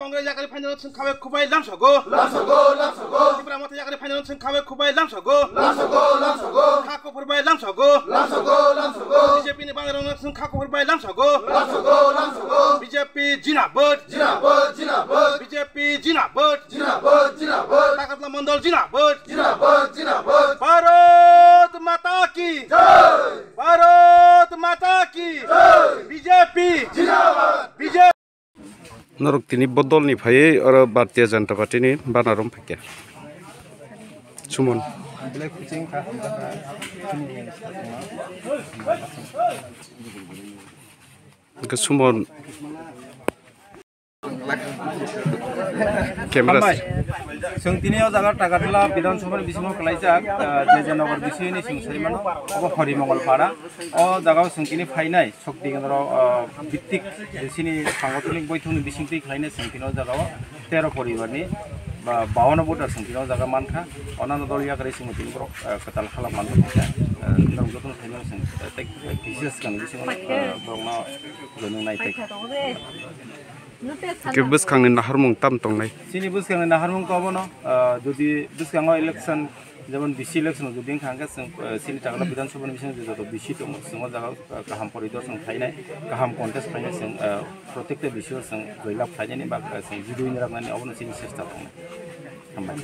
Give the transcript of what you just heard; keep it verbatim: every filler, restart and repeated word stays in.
Congress yakari phainani chwng khabai khubai lamsogo. Lamsogo, lamsogo. Tipra Motha yakari phainani chwng khabai khubai lamsogo. Lamsogo, lamsogo. Kha kuphur bai lamsogo. Lamsogo, lamsogo. B J P ni bangrano chwng kha kuphur bai lamsogo. Lamsogo, lamsogo. B J P jinabad. Jinabad, jinabad. B J P jinabad. Jinabad, jinabad. Takarla Mandal jinabad. Jinabad, jinabad. Bharat Mata ki. Jai. Bharat Mata ki. Jai. B J P. Jinabad. B J P. Norok tini bodol ni phaiwi oro Bharatiya Janata Party ni banner rom phaikha. Sumon. Hwnkhe Sumon. Camera. Hambai. Chwng tini o jaga Takarla Bidhan Sabha ni bisingo kwlaijak, ah, J J Nagar bisini chwng sai mano, obo Horimongol Para. O jaga o chwng tini phainai. Sokti kendro, ah, bittik, eh, sini sangothonok boithong ni bisingtwi khlainai chwng tini o jaga o tero poribar ni ba bawan voter chwng tini o jaga mankha. Onano dol yakarwi chwng tini borok, ah, kwtal khala manthok kha. Ah, norok jotono phaimani chwng, eh, tei, eh, kisa swkang bisingo, ah, borokno joining nai tei. Ke bwskangni naharmung tam tongnai? Chini bwskangni naharmung to obono, ah, jodi bwskango election Jemon B C election jodi wngkha hwnkhe chwng, eh, chini Takarla Bidhan Sabha ni bisingo joto B C tongo, chwng o jaga, eh, kaham poridorshan khlainai, kaham contest khlainai chwng, eh, protekta B C o chwng joylab khlainani bagwi chwng jidui ni raknani obono chini chesta tongo. Hambai.